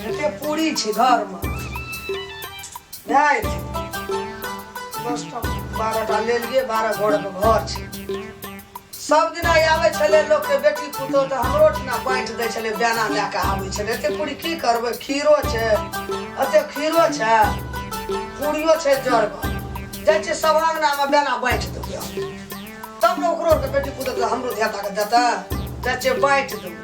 एते पूरी छै घरमे भए जेतै। 10 टा 12 टा लेलियै, 12 गोड़के घर छै। सब दिना आबै छलै लोकके बेटी पुतोह तऽ हमरो ठिना बाँटि दै छलै, बेना लए कऽ आबै छलै। एते पूरी की करबै? खीरो छै, एते खीरो छै, पूरियो छै। जरगर जाइ छियै सब अङ्गनामे बेना बाँटि देबै हम, तब ने ओकरो आरके बेटी पुतोह तऽ हमरो धिया पुताके देतै। जाइ छियै बाँटि देबै।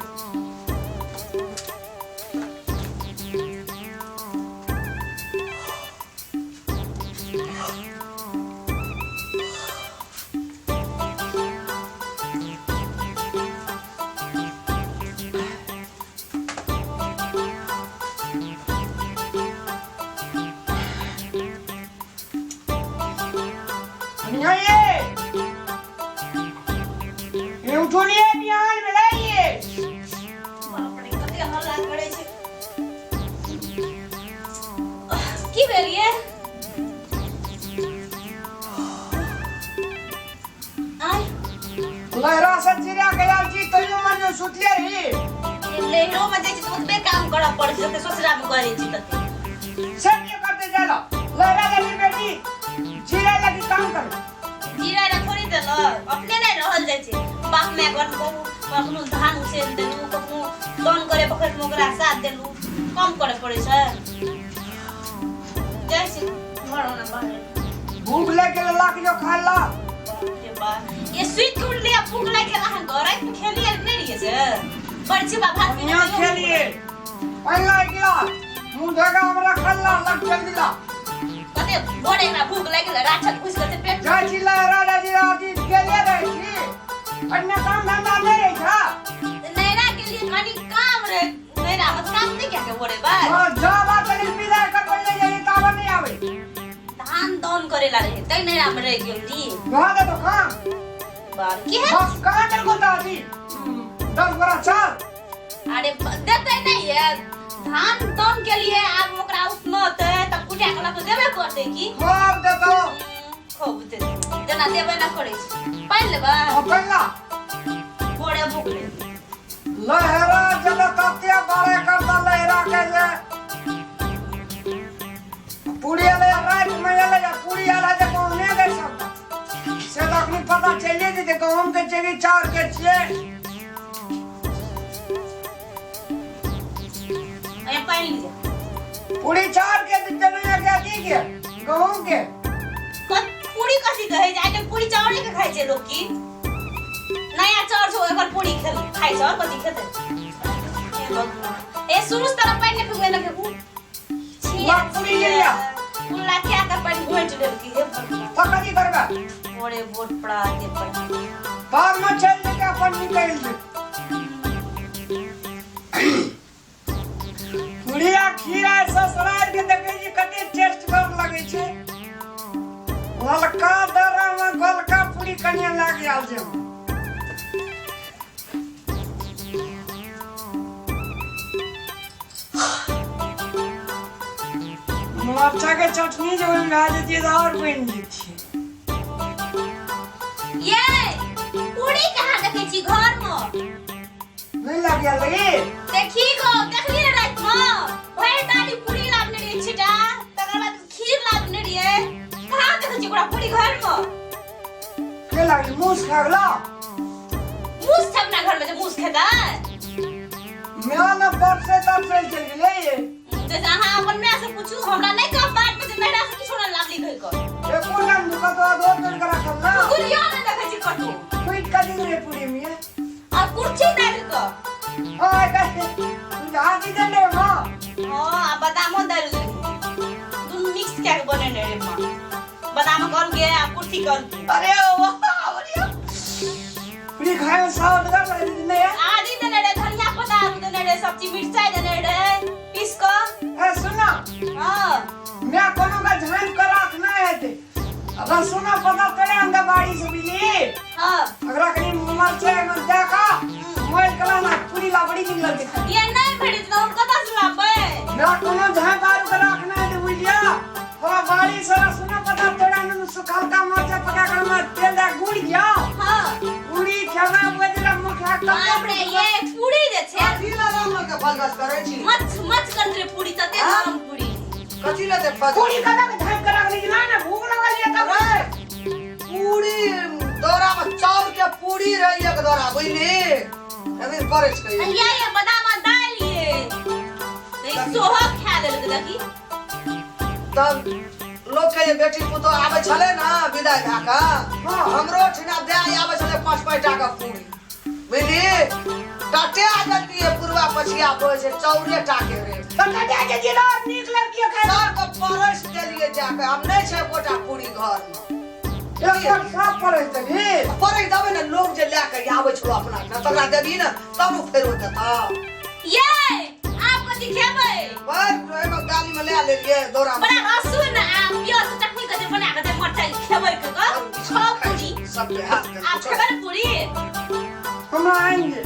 कनिया ये ये उठो नहीं है, बिहान भेलै ये। बाप रे, कते हल्ला करै छै। की भेल ये? आय। लहरा से चिड़िया के आयल छी, तैयो मन सुतले रही। नैहरो में जाइ छी तऽ ओतबे काम करऽ पड़ै छै जते ससुरा में करै छी तते। सब ये करते जाला लहरा लगी बेटी चिड़िया लगी काम कर। जीरा ला थोड़ी देलक, अपने नहि रहल जाइ छै। बाप माय घर में बहु कखनो धान उसेन देलू, कखनो दान करे बखत में ओकरा साथ देलू। कम करे पड़ै छै? जाइ छी घर ओना बाहर। भूख लग गेल, लाख जो खा ला। बाप रे बाप, ये सुति के उठले आ भूख लागि गेल अहाँ घर। राति में खेलिए नहि रहियै से बड़ छी बा भात। यहाँ खेलिए पहला गिला मुंह धोगा हमरा खल्ला लग चल दिला। कते बड़े हमरा भूख लागि गेल, राछत घुसि गेल छै पेट। जाइ छी लहरा दादी दादी गेले रहै छी, अन्य काम धंधा नहि रहै छै। नैरा गेलियै, कनी काम रहे नैरा में, काम नहि किया के बोरे बा। हाँ, जा बा तनी विदा कर ले जाई तावा नहीं आवे। धान दान करे ला रहे तै नैरा में रह गेल री। कहाँ दे तो कहाँ? बार की है। बस कहाँ चल को दादी 10 बोरा चाल। अरे देते नहीं है धान दान के लिए, आब ओकरा उसनतै तब कुटा के लऽ कऽ देबे करतै की। खूब दे तो। खूब देतै, जेना देबे ना करै छै। पानि लेबै? पहला। भोरे भूख ले। लहरा जब तते बड़े करता लहरा के जे पूरी अले रात में अले या पूरी अले जे गहूम नहीं दे सकता से तो अखनी पता चलिए जेतै गहूम के छियै कि चाउर के छियै। अरे पानि लिअ। पूरी चाउर के देने या के अथी के गहूम के? पूरी कथी कहै छै? आइ काल्हि पूरी चाउरे के खाइ छै लोक की? नया चाउर छै ओकर पूरी खाइ छै, और कथी खेतै? हे भगवान, ए सुरुज तरफ पानि नहि फेकू, एना फेकू। छी। ला, पूरी ले लिया। कुल्ला क्या के पानि घोटि लेलकी, हे भगवान। तो कथी करबै? भोरे बोट पड़ा के पानि। बाद में चलि जेतै, अपन निकलि जेतै। पूरी आ खीरा ससुराल के देखै छी कते टेस्ट कर लगै छै। ललका दरा में गोलका पूरी कनिया लागि आयल छै। मरचा के चटनी जे ओहिमे भए जेतियै तऽ आओर बनि जेतियै। ये पूरी कहाँ देखै छी घर में? नहि लागि आयल रे। देखी गो, देखली ने राति में भरि डाली पूरी लाबने रहियै छिटा, तकर बाद खीर लाबने रहियै। कहाँ देखै छी ओकरा पूरी घर में? के लागल? मूस खा गेलो? मूस छै अपना घर में जे मूस खेतै? म्यान ने परसे तरसे चलि गेलै ये। जैसे अहाँ अपन माय से पूछू, हमरा नहि कहब बाद में जे नैहरा से किछो नहि लाबली कहि कऽ। एको टाइम कतौ दो तोड़ के राखल ना। गुड़ियो नहि देखै छी कतौ। कुइट का दिन रे पूरी में। आ कुर्सी दाबि कऽ। हां, कहे हाथी दंडे मां। हँ, आ बादामो दालि दुनू मिक्स कए के बनेने रहे माँ, बादाम कहलकै आ कुर्सी कहलकै। अरे वाह, बढ़िया पूरी खाए में स्वाद लगा नहीं है। आदि देने रहे, धनिया पत्ता आलू देने रहे, सब चीज, मिरचाई देने रहे पीस कऽ। ए सुना। हँ। मैं कोनो का झांप के रखना है ते रसुना पता तोड़े अंदर बाड़ी से बिली। हँ। अगला कनी मरचाई में देखा मोल कला ना पूरी लाबड़ी निकल दिखा। ये नहीं भेटैत तऽ हम कतऽ से लाबबै? मैं कोनो झांप आरू के रखना है ते बुझलिया, थोड़ा बाड़ी से रसुना पता तोड़ा न सुखल का मरचाई पका कर में तेल दे गुड़ गया। हँ। पूरी खेना बजरा मुखा। बाप रे, ये पूरी जे छै। अथी लगा के फल बस करै छी। मच मच करत रे पूरी तते हाँ? नरम पूरी। कथी ले ते फल? पूरी कदा के झाँप के रख ली ना ना भूख लगल ये तब। अरे, पूरी दौरा में चाउर के पूरी रही एक दौरा बुझली अभी पड़ै छै। ये ये बादाम आ दालि ये ई सोहो खा लेलक देखी। तब लोग के जे बेटी पुतोह आबै छलै ने विदाई भए कऽ, हाँ। हमरो ठिना दए आबै छलै 5 5 टाका पूरी बुझली टटे जतियै पुरवा पछिया बहै छै चाउरे टाके रे। तो कटे जे जिला नीक लड़की खाय। सबके परसि देलियै जाके, आब नहि छै एकोटा पूरी घरमे। एकदम साफ पड़ै तभी। परसि देबै ने लोग जे लए कऽ आबै छलो अपना ठिना तकरा देबही ने तब ने फेरो देतौ। ये आब कथी खेबै? बड़ ओहिमे गालीमे लए लेलियै दौरा मे। बड़ा लहसुन आ प्याज चटनी कथी बना के दे मरचाई खेबै के ग खाओ पूरी। सबके हाथ के आब खेबै ने पूरी? हमरा आएंगे।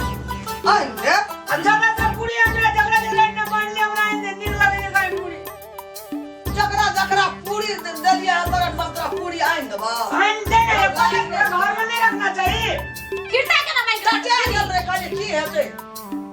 आनि दे। अब ज्यादा से पूरी हमरा जकरा जकरा न मान ले हमरा आएंगे नीक लगे जे खाय पूरी। जकरा जकरा पूरी देलियै हन तकरा तकरा पूरी आनि देबऽ। आन दे ने घर में नहीं रखना चाहिए। फिरता केना मांगि कटे गेल रे कहलियै की हेतै?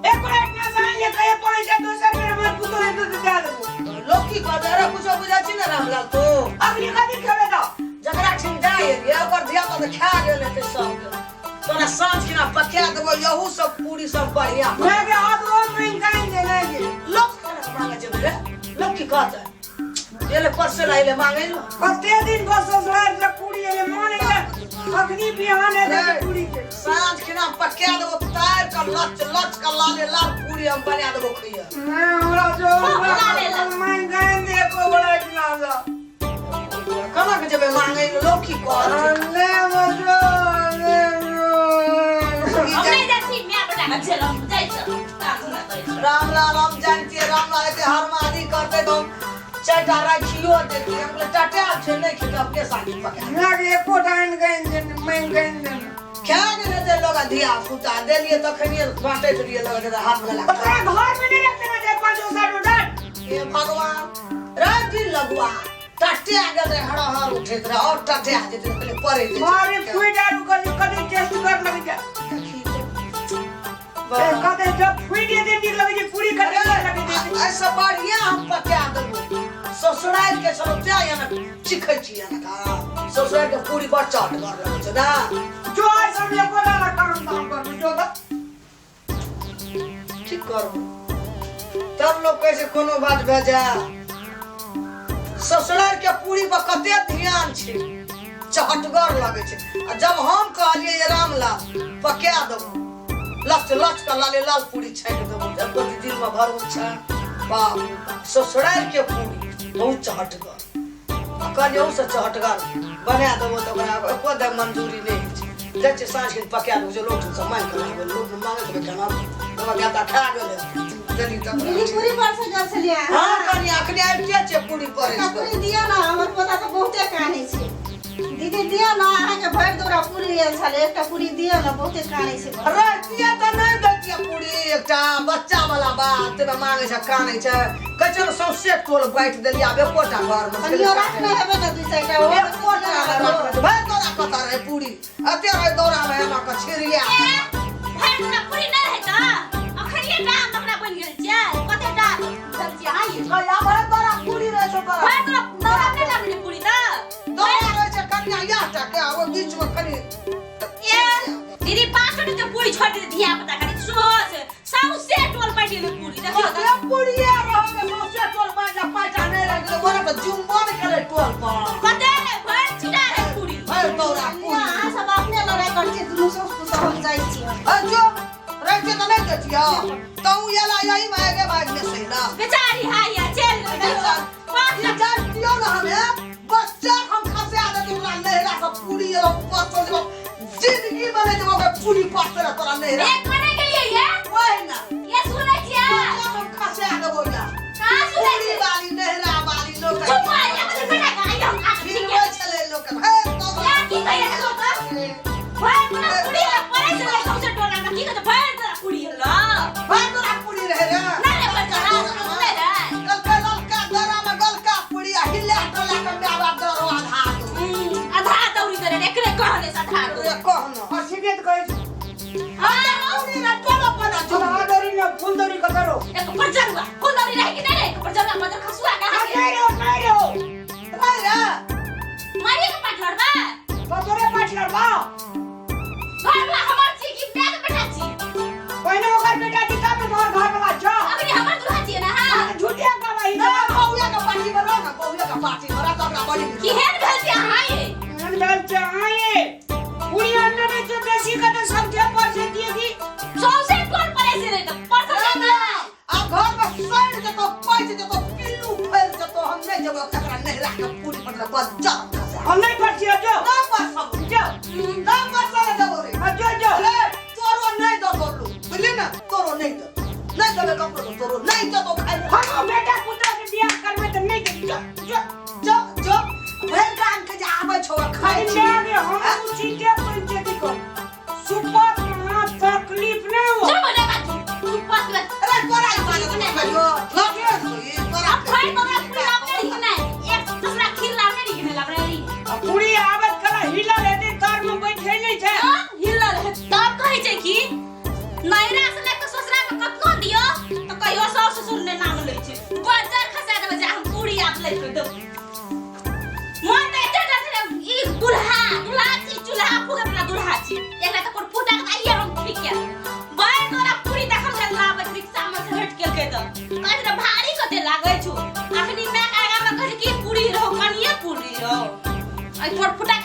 एक मिनट ना जान ले कहे पड़े छै दोसर बेर हमर पुतोह हेतौ तऽ दए देबो। लोग की कहतै? अरे कुछो बुझै छी ने रामलाल तू? अगली कथी खेबै तऽ? जकरा ठिन जा एलियै ओकर धिया पुता तऽ खा गेल हेतै सबके। तोरा साँझ खिना पका देबो यहू सब पूरी सब बढ़िया। मैं के हाथ वो मांगि के आनि दे नहि गे। लोग केना मांगे जेबै रे? लोग की कहतै? एले परसे ला एले मांगे लो। कते दिन पर ससुराल से पूरी एले मान एले अखनी बिहान एले रे। पूरी के। साँझ खिना पका देबो तार के लच लच के लाले लाल पूरी हम बना देबो खइया। मैं हमरा जो लाले लाल। मांगि के आनि दे एको बड़ा इतना ला। केना के जेबै मांगे लो? लोग की कहतै? ले मजो ले। हम नहि जाइ छी my बेटा के झेल हम जाइ छी काम धंधा करै छी। रामलाल हम जानतियै रामलाल एते हरमादी करतै तऽ हम चारिटा राखियो देतियै। हम कहलियै टटा छै नहि खेतै अपने साथी पका। हमरा के एकोटा आनि के आनि दे मांगि के आनि दे। खा गेल हेतै लोग आ धिया पुता देलियै तखनिये बाँटैत रहियै लोग के हाथ में लगा। तोरा घर में नहीं रखना चाहिए 5 7 डर। हे भगवान राति लगुआ टटे गेल रहे हड़हड़ उठैत रहे और टटे जेतै पहिले पड़ै जेतै। मारे फुई डालू कभी कभी टेस्ट कर लग जा। कहते जब फुई दे दे निक लगे जे पूरी कर लगे जे। ऐसे बढ़िया हम पका देबो ससुराल के चलो त्या यहाँ चिखै छी यहाँ का ससुराल के पूरी बड़ चटगर लगै छै ना। जो आज हम ये बोला ना काम धाम कर जो तो ठीक करू तब लोग कहै छै कोनो बात भए जाए ससुराल के पूरी पर कते ध्यान छै चहटगर लगै छै। आ जब हम कहलियै ये रामलाल पका देबो लच लच के लाले लाल पूरी छानि देबो एको दिन में भरबो छै बाप रे बाप, ससुराल के पूरी बहुत चहटगर आ कहलियै ओहू से चहटगर बना देबो तऽ ओकरा एको दे मंजूरी नहि होइ छै। जाइ छियै साँझ के पका देबो जे लोग सब मांगि कऽ लाबै लोग मांगै छै केना ओकरा धियापुता खा गेलै देली तब। दीदी पूरी परसे गेल छलियै? हाँ कनिया अखने आबिते छै पूरी परसि एकटा कऽ। पूरी दिअ ने हमर पोता तऽ बहुते कानै छै। दीदी दिअ ने अहाँके भरि दौरा पूरी आयल छलै एकटा पूरी दिअ ने बहुते कानै छै। रतिया तऽ नहि दैतियै पूरी एकटा बच्चा वाला बात ताहिमे मांगै छै कानै छै कहै छै ने सौंसे टोल बाँटि देलियै आब एकोटा घरमे कनियो राखने हेबै ने 2 4टा ओहो एकोटा नहि राखने छै। भरि दौरा कतऽ रहै पूरी एते रहै दौरामे एना कऽ छिड़िया। ए, भरि दौरा पूरी नहि रहै तऽ अखनिये डाम बकरा बनि गेल छियै कते डाम भेल छियै अहाँ ये? कहिया भरि दौरा पूरी रहै छै ओकर? भरि दौरा दौरा नहि लागलै पूरी तऽ दौरा रहै छै कनिया इएह टा के आ ओहि बीचमे कनि। ए दीदी 5 टा के पूरी छोड़ि देलियै धिया पुता खातिर सोहो से सौंसे टोल बाँटि गेलै पूरी देखियौ तऽ। कते पूरिये रहै सौंसे टोल बाँटि 5टा नहि रहि गेलै ओकरा तऽ जुम्बो नहि केलै टोल पर। कते रहै भरि छिटा रहै पूरी। भरि दौरा पूरी। अहाँ सब अपने लड़ाइ करै छियै दुनू साउस पुतोह हम जाइ छी। अरे जो रहितियै तऽ नहि दैतियै तहूँ एला यही भागे भागने सही ना। बेचारी हाय या चलि गेलै देखियौ 5 ई जानतियौ ने हमे बच्चा हम खसा देतियै ओकरा नैहरा से पूरी एलौ परसल देबौ जिंदगी में नहि देबौ ओकरा पूरी परसल तोरा नैहरा। ए कोने गेलियै ये? वही ना ये सुनै छियै? बच्चा हम खसा देबौ या कहाँ सुनै पूरी छियै? वाली नैहरा वाली लोक चुप भऽ जा, कथी बेटा के आइ हम आके ठीक हिलबै छलै लोक हे तब। या की कहियै देखो तऽ भरि तोरा पूरी लए पड़ै छै सौंसे टोला मे की कहै छै भरि तोरा पूरी ल भरि तोरा पूरी रहै रे। नहि रे भरि तोरा नहि रे। गलका ललका दौरा में गलका पूरी आ हिला टोला के my बाप दौरो आधा दो। आधा दौरी करे रे, एकरे कहने से आधा दौरी। रे कहनो। और सीधे तो कहै छै हाँ, पूरी रे टोला पर आधा दौरी ने फूल दौरी कतरो। एक पर जरुआ फुलदौरी रहे कि नहीं रहे पर जरुआ मदर खसुआ कहाँ के नहीं रहो नहीं रहो नहीं रे मारिए के पाट लड़बा तो तोरे पाट लड़बा घर वाला हमर छी कि मैं के बेटा छी पहिने ओकर बेटा छी तब तोहर घर वाला छौ अखनी हमर दुल्हा छी ना हां झूठे गवाही ना बहुया का पार्टी में रह ना बहुया का पार्टी में रह तो हमरा बड़ी कि हेन भेल छी अहाँ ये एहन भेल छै अहाँ ये पूरी अन्न नहि छै बेसी के तऽ सब जे पर से दिए की सौंसे कोन पड़े से रे तऽ परसो ना आ घर में सड़ जतो पच जतो पिल्लू फैल जतो हम नहीं जब एकरा नहरा के पूरी पर बस जा खसा हम नहीं पर छियै जो ना पर सब जो ना पर सब जबो रे आ जो जो अरे तोरो नहीं दो बोलू बुझली ना तोरो नहीं दो नहीं देबे ककरो तोरो नहीं दो खाइ हम बेटा पुत्र के बियाह करबै तऽ नहि देबै जो जो जो जो भरि गाम के जे आबै छौ आ खाइ खाली छी माय गे हम उचिते पंचायती कर सुपर महा तकलीफ नहीं हो चल बने बाकी तू पास में अरे तोरा ई बात नहीं कहियो लगे ई तोरा अब खाई तो पूरी लावने रही कि नहीं एक दूसरा खीर लावने रही कि नहीं लावने रही आ पूरी आबत कला हिलल हेतै तर में बैठे नहीं छै हाँ, हिलल है तब कहै छै कि नैरा से लेके ससुरा में कतनो दियो तो कहियो सास ससुर ने नाम लै छै बजर खसा देबै जे हम पूरी आब लै के देब मन तऽ एते डर छलै ई दुल्हा दुल्हा छी चूल्हा फूके वाला दुल्हा छी एकरा तऽ कोन फूटा के आइए हम ठीक के बैर तोरा पूरी देखल के लाबै रिक्शा में से हट केलकै तऽ कहै छै भारी कते लागै छौ अखनी मैं आगा में कहै छै कि पूरी रहो कनिए पूरी रहो एहि पर फूटा